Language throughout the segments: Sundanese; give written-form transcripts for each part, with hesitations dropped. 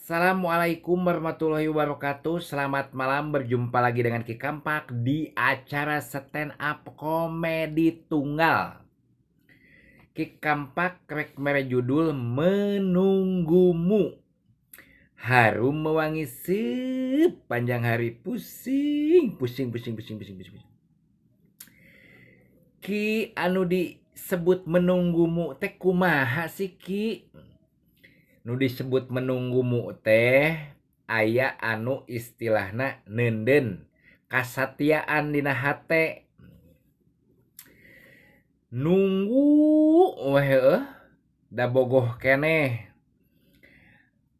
Assalamualaikum warahmatullahi wabarakatuh. Selamat malam, berjumpa lagi dengan Ki Kampak di acara stand up komedi tunggal. Ki Kampak rek mere judul Menunggumu. Harum mewangi sepanjang hari, pusing, pusing, pusing, pusing, pusing, pusing, pusing. Ki, anu disebut menunggumu teh kumaha sih, Ki? Nu disebut menunggumu teh aya anu istilahna neunden kasatiaan dina hate. Nunggu weh heueuh da bogoh keneh.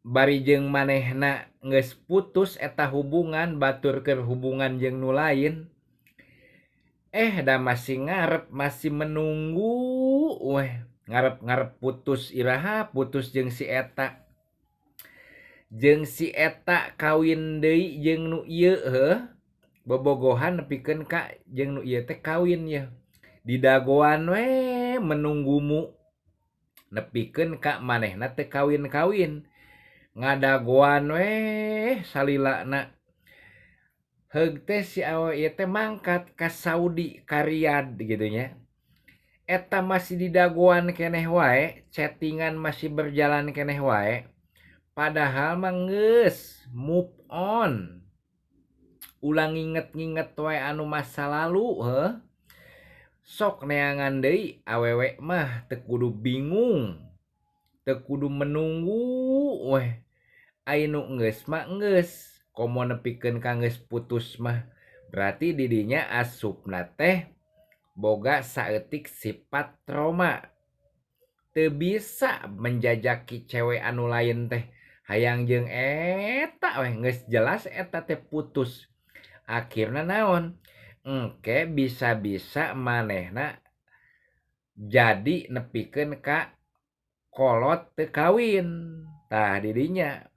Bari jeung manehna geus putus eta hubungan, batur keur hubungan jeung nu lain. Da masih ngarep, masih menunggu weh. Ngarep-ngarep putus iraha, putus jeung si eta. Jeung si eta kawin deui jeung nu ieu heuh. Bobogohan nepikeun ka jeung nu ieu teh kawin yeuh. Didagoan we menunggumu. Nepikeun ka manehna teu kawin-kawin. Ngadagoan we salilana. Heug teh si awewe ieu teh mangkat ka Saudi, ka Riyadh gitu nya. Eta masih didagoan keneh wae, chattingan masih berjalan keneh wae. Padahal mah geus move on. Ulah nginget-nginget wae anu masa lalu heuh. Sok neangan deui awewe mah teu kudu bingung, teu kudu menunggu weh. Ai nu geus mah geus, komo nepikeun ka geus putus mah berarti di dinya asupna teh boga saeutik sifat trauma. Teu bisa menjajaki cewek anu lain teh, hayang jeung eta weh, geus jelas eta teh putus. Akhirna naon? Engke bisa-bisa manehna jadi nepikeun ka kolot teu kawin. Tah di dinya